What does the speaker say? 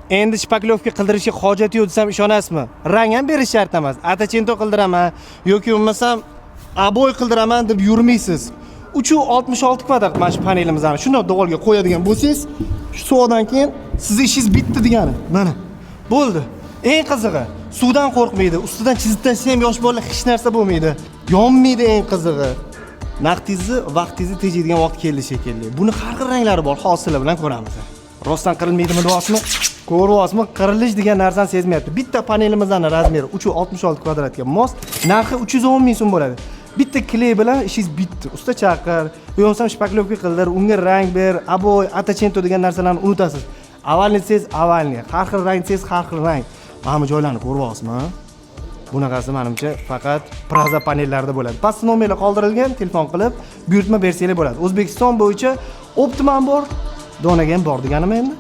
Endi шпаклёвка qildirishga hojat yo'q desam, ishonasizmi? Rang ham berish shart emas. Атаченто qildiraman yoki bo'lmasam обои qildiraman deb yurmaysiz. 366 kvadrat mana shu panelimizni shundoq devorga qo'yadigan bo'lsangiz, shu soatdan keyin sizni ishingiz bitdi degani. Mana, bo'ldi. Eng qizig'i, suvdan qo'rqmaydi, ustidan chizib tashlasa ham yosh bolalar hech narsa bo'lmaydi, yonmaydi. Eng qizig'i, naqdingizni, vaqtingizni tejaydigan vaqt keldi shekilli. Buni har xil ranglari bor, hozir sizlar bilan ko'ramiz. Rostdan qirilmaydimi deyapsizmi? Ko'ryapsizmi, qirilish degan narsani sezmayapti. Bitta panelimizni размер i 366 kvadratga mos, narxi 310 000 so'm bo'ladi. Bitta клей bilan ishingiz bitdi. Usta chaqir, yo bo'lmasam шпаклёвка qildir, unga rang ber, обои, атаченто degan narsalarni unutasiz. Овальный desangiz овальный, har xil rang desangiz har xil rang. Mana bu joylarni ko'ryapsizmi? Bunaqasi, manimcha, faqat Praza panellarida bo'ladi. Pastda nomerlar qoldirilgan, telefon qilib buyurtma bersanglar bo'ladi. O'zbekiston bo'yicha оптом ham bor, donaga ham bor deganimi endi.